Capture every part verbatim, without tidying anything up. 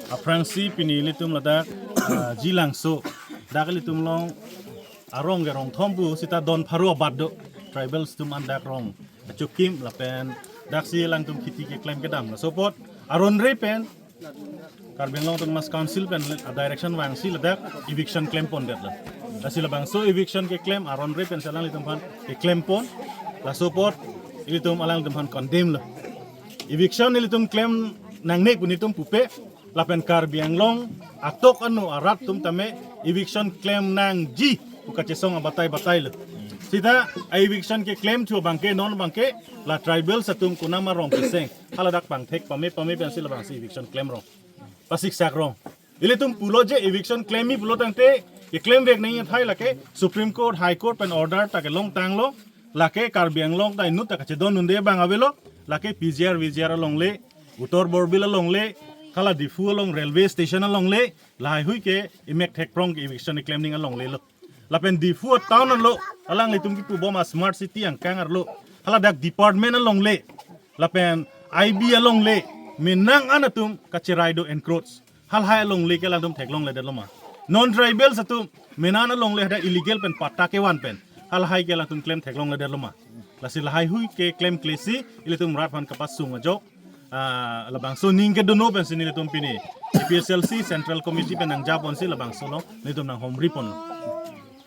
Aphrangsi pini ilitum ladak, ah, Jilangso, dak ilitum along arong ke rong thom pu sita don pharo abat do, tribals atum an dak rong achokim lapen daksi alangtum kheti keklem kedam. Laso apot aron re pen Karbi Anglong Autonomous Council pen a direction vangsi ladak eviction klem pondetlo. Lasi labangso eviction keklem aron re pensi alanglitum aphan keklem pon. Laso apot ilitum alanglitum aphan condemn lo. Eviction ilitum klem nangne pu nelitum pupe, lapen Karbi Anglong atok ano arat atum tame eviction klem nangji pu kachesong abatai batai lo. Sita a eviction keklem thu abangke non abangke la tribals atum konam arong keseng haladak pangthek pame pame pensi labangsi eviction klem rong, pasiksak rong. Ilitum pulo je eviction klemji pulo tangte, keklem vek nangji athai lake Supreme Court, High Court pen order ta kelong tanglo, lake Karbi Anglong ta inut ta kachedon unde abang avelo, lake P G R, V G R along le, Uttar Borbil along le, hala Diphu along railway station along le, lahai hui ke emek thek prong ke eviction keklem ning along le lo. Lapen Diphu town arlo, alanglitum kipu bom a smart city angkang arlo, haladak department along le, lapen I B along le, menang an atum kacherai do encroach. Halahai along le ke alangtum theklongledetlo ma? Non tribals atum menang along le hadak illegal pen patta kevan pen, halahai ke alangtum klem theklongledetlo ma? Lasi lahai hui keklem klesi ilitum rat aphan kapasung ajok, ah, labangso aning kedo non pensi nelitum pini A P H L C Central Committee pen nangjaponsi labangso along nelitum nanghomri ponlo.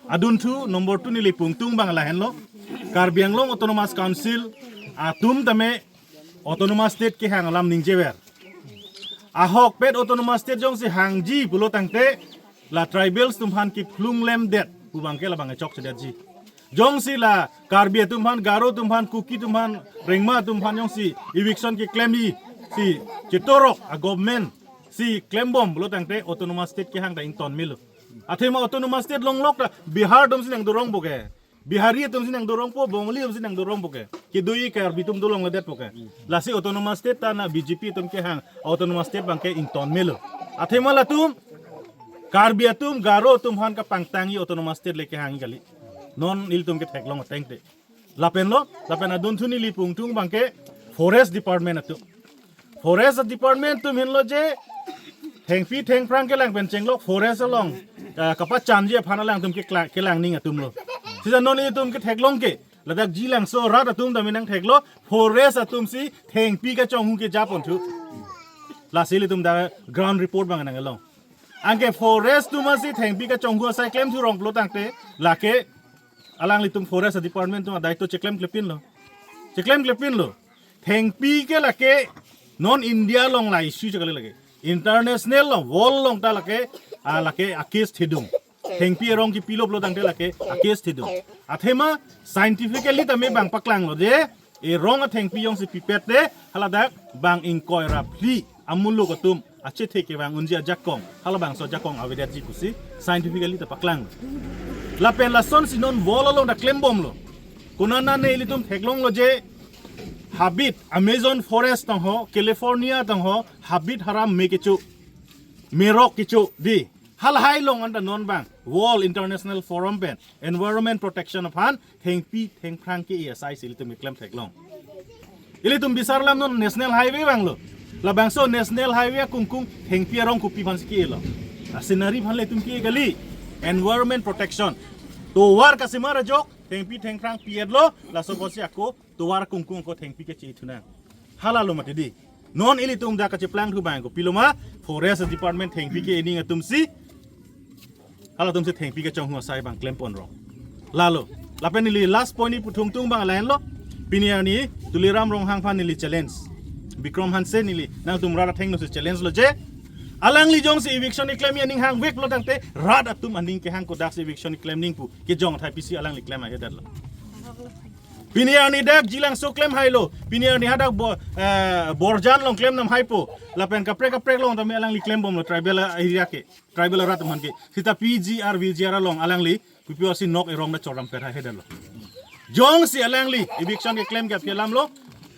Adunthu number two neli pungtung abang lahenlo. Karbi Anglong Autonomous Council atum tame Autonomous State kehang alam ningjever. Ahokpet Autonomous State jongsi hangji pulo tangte, la tribals atum aphan kephlung lemdet pu abangke labang chokchedetji. Jongsi la Karbi atum aphan, Garo atum aphan, Kuki atum aphan, Rengma atum aphan jongsi eviction keklemji si chetorok a government si klembom pulo tangte Autonomous State kehang ta ington melo. Athema Autonomous State longlok ta Bihar atumsi nangdorong po ke, Bihari atumsi nangdorong po, Bongali atumsi nangdorong po ke, kedoji Karbi atum dolongledet po ke. Lasi Autonomous State ta na B J P atum kehang Autonomous State abangke ington melo. Athema latum Karbi atum, Garo atum aphan kapangtangji Autonomous State le kehangji kali. Non ilitum ketheklong ateng te. Lapenlo, lapen adunthu neli pungtung abangke Forest Department atum. Forest Department atum henlo je thengpi thengphrang kelang pen chenglok forest along, ah, kapachanji aphan alangtum kekla-, kelang ning atumlo. Sisa non ilitum ketheklong ke, ladak Jilangso rat atum tame nangtheklo, forest atumsi thengpi kachonghu kejapon thu. Lasi ilitum dak ground report abang nanglong. Anke forest atum asi thengpi kachonghu asai klem thu rong pulo tangte, lake alanglitum Forest Department atum adai to cheklemklepinlo. Cheklemklepinlo. Thengpi ke lake non India along la issue chekali lake. International along, world along ta lake, ah, lake a case thedung. Thengpi arong kipilo pulo tangte lake a case thedung. Athema scientifically tame bang paklanglo je, erong athengpi jongsi pipet te, haladak bang ingkoi ra phli amuluk atum achethe kevang unji ajakong, halabangso ajakong avedetji pusi scientifically ta paklang. Lapen lasonsi non world along ta klembomlo. Konatne ilitum theklonglo je habit, Amazon forest tong ho, California tong ho, habit haram me kecho, merok kecho dei. Halahai along anta non bang World International Forum pen Environment Protection aphan thengpi thengphrang ke-e asai si ilitum keklem theklong. Ilitum bisar alam non National Highway vanglo. Labangso National Highway akungkung thengpi arong kopi aphansi ke-elo? A scenery aphan le itum ke-e kali. Environment protection. Tovar kasemar ajok thengpi thengphrang pi-etlo, laso apotsi ako tovar akungkung ako thengpi keche-e thunang. Halalo mati dei. Non ilitum dak kacheplang thu abang kopilo ma, Forest Department thengpi ke-e ning atumsi, halatumsi thengpi kachonghu asai bang klemponrong. Lalo, lapen neli last point ni puthungtung abang lahenlo. Pini arni Tuliram Ronghang aphan neli challenge. Bikram Hanse neli nangtum rat athengno si challenge lo je, alangli jongsi eviction keklemji aning hangveklo tangte, rat atum aning kehang kodaksi eviction keklem ning pu kejong athai pisi alangli klem ahedetlo. Pini arni dak Jilangso klem hailo. Pini arni hadak Bo-, eh, Borjan along klem nam haipo. Lapen kaprek kaprek along tame alangli klembomlo tribal area ke, tribal arat atum aphan ke. Sita P G R, V G R along alangli pupi asi nok erong da chordam pet hai hedetlo. Jongsi alangli eviction keklem ke aphi alamlo,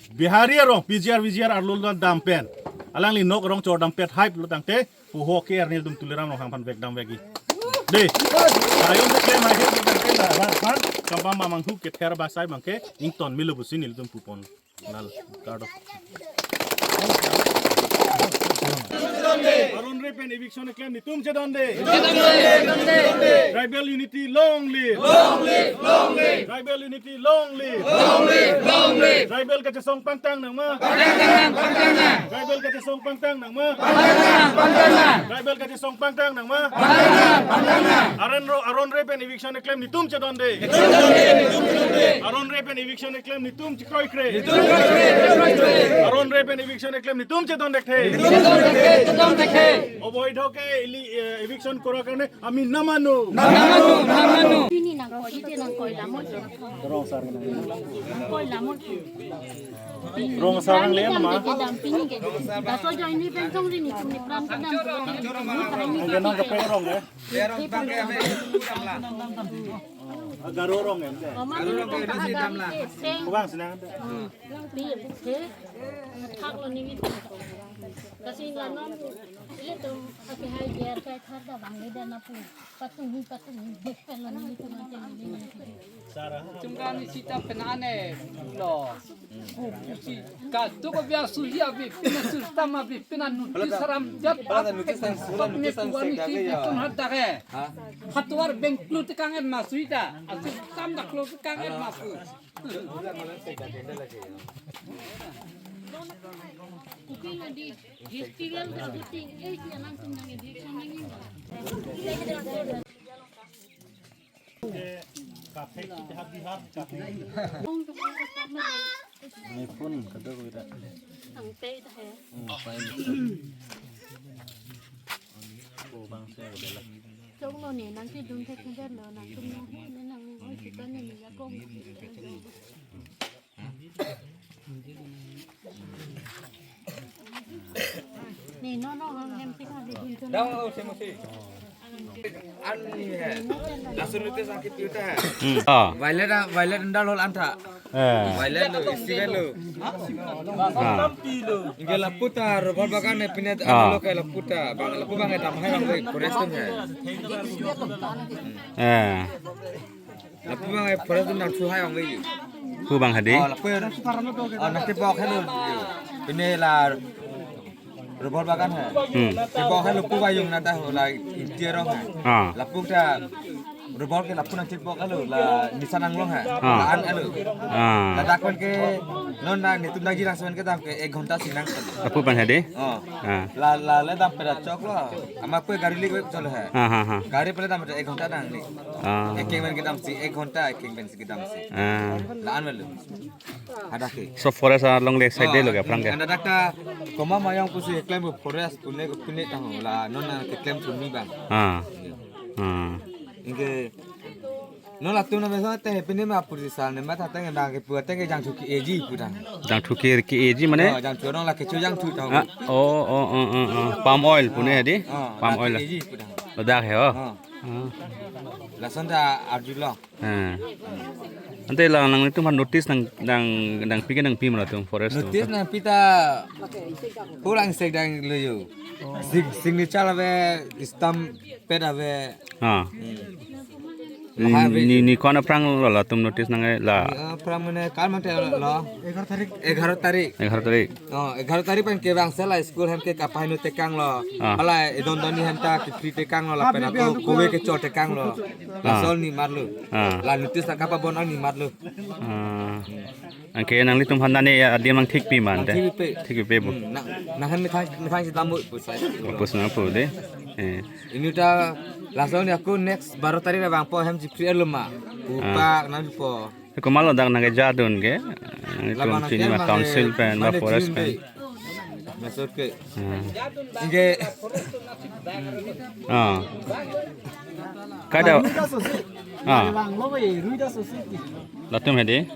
Bihari arong P G R, V G R arlo dam pen, alangli nok erong chordam pet hai pulo tangte, puho ke arni ilitum Tuliram Ronghang aphan vekdam vekji. Dei. Ayong keklem hai ke, keklem hai ke, rat aphan, kampam mamang hu kether basai abang ke ington melo pusi nelitum pupon. Lalo, kardom. Aron Re pen eviction keklem netum chedonde. Tribal unity long live. Long live, long live. Tribal unity long live. Long live, long live. Tribal kachesong pangtang nangma. Pangtang nang, pangtang nang. Tribal kachesong pangtang nangma. Pangtang nang, pangtang nang. Tribal kachesong pangtang nangma. Pangtang nang, pangtang nang. Aron Re, Aron Re pen eviction keklem netum chedonde. Aron Re pen eviction keklem netum chekroikre. Aron Re pen eviction keklem netum chedon dekthe. অবৈধকে ইলি-, এ, এভিকশ্যন কৰাৰ কাৰণে আমি নামানো। নামানো, নামানো। Pini nangkoi, ite nangkoi lamot. Nangkoi lamot. Rong asar nangle ma. Kedam pini ke. Laso ajoine pen songri netum nepran kedam. Ang ganang kape rong ya. Garo rong ya. Mama ni kedam. Kubang senang. Pi, he, thak lo ningit. Kasi la non, ilitum akehai ger kai thar ta bang le dan apu. Patung hi, patung hi, bek pen lo ningit tu nanti ningit. Chungkang ni sita penane lo. Ku, ku si, ka tu ko bia suhi abi, pina surtam abi, pina nuti saram jat. Pala nuti sang, pala nuti sang, kuani si, sek dage ya. Tun hat dage. Ha? Hatuar bengklu tekang et masui ta. Asurtam dak lo tekang et masui. Cooking adi festival to shooting eh ki alam tum nang edi kong nang. Kafe kita Bihar kafe. Ni phone kada ko ida. Ang pe ida hai. Hmm, fine. Ko bang se ada lah. Chok lo ne nangchedun thek thek lo nangtum nang ne nang oi kita ne ne ya kong. Ni no no hang hem pika di dun chun. Dang lo se mo si. An ni hai. Lasun rute sakit yuta hai. Hmm. Ah. Violet ah, violet ndal hol anta. Eh. Violet lo, isi lo. Ah. Inge lapu ta rubber bagan ne pine. Ah. Anu lo ke lapu ta. Bang lapu bang etam hai bang forest tum hai. Eh. Lapu bang forest tum nangthu hai bang ve. Pu bang hadi? Oh, lapu. Oh, nangtebok hai lo. Pine la rubber bagan hai. Hmm. Tebok hai lo pu bayung nata ho la inti arong hai. Ah. Lapu ta rubber ke lapu nangtebok hai lo la nisan nanglong hai. Ah. La an hai lo. Ah. Ladak pen ke non na netum dagi langsung kedam ke ek ghonta si nang. Lapu bang hadi? Oh. Ah. La, la, le dam pen chok lo. Ama koi gari le chole hai. Ha, ha, ha. Gari pen le dam pen ek ghonta nangli. Ah. Ekeng pen kedam si, ek ghonta ekeng pen si kedam si. Ah. La an lo. Ada ke. So forest along le side de lo ke aphrang ke. Anda dakta koma mayang pusi keklem forest pune ko pune tang la non na keklem puni bang. Ah. Ah. Inge non latum na mesa te pine ma puri sal ne ma ta teng bang ke pu teng ke jangthu ke-eji pu tang. Jangthu ke-eji mane? Oh, jangthu rong la kecho jangthu tang. Ah, oh, oh, oh, oh, oh. Palm oil pune hadi? Oh, palm oil. Ke-eji pu tang. Ladak hai, oh. Oh. Ah. Lason ta arju lo. Ah. Ante la nangtum han notice nang, nang, nangpi ke nangpi ma latum forest tum? Notice nangpi ta pulang sek dang lo yo. Sing, signature ave, stamp pad ave. Ah. Hmm. Ni, ni, ni ko-an aphrang lo latum notice nang la? Ni, ah, aphrang mane kal mate lo. Egharo tarik. Egharo tarik. Egharo tarik. Oh, egharo tarik pen kevang sela school hem ke kapai no tekang lo. Ah. Hala edon doni hem ta kipri tekang lo lapen ako kove kechol tekang lo. Ah. Lasol ni marlo. Ah. La notice la kapabon ang ni marlo. Ah. Anke nanglitum han nane ya adim nangthikpi ma ante? Nangthikpi. Thikpi bu. Hmm, nang, nang han methang, methang si damut bu sai. Pus na pu de. Eh. Inut ta laso ni ako next baro tarik ra vangpo hem chipri arlo ma. Ah. Upak nangpo. Komat lo dak nangkejadun ke? Nanglitum labang chini ma nangke council pen, ma mane forest pen. Masuk ke. Hmm. Inge. Ah. Kada. Ruida sosi. Ah. Langlo ve, ruida sosi. Latum hadi?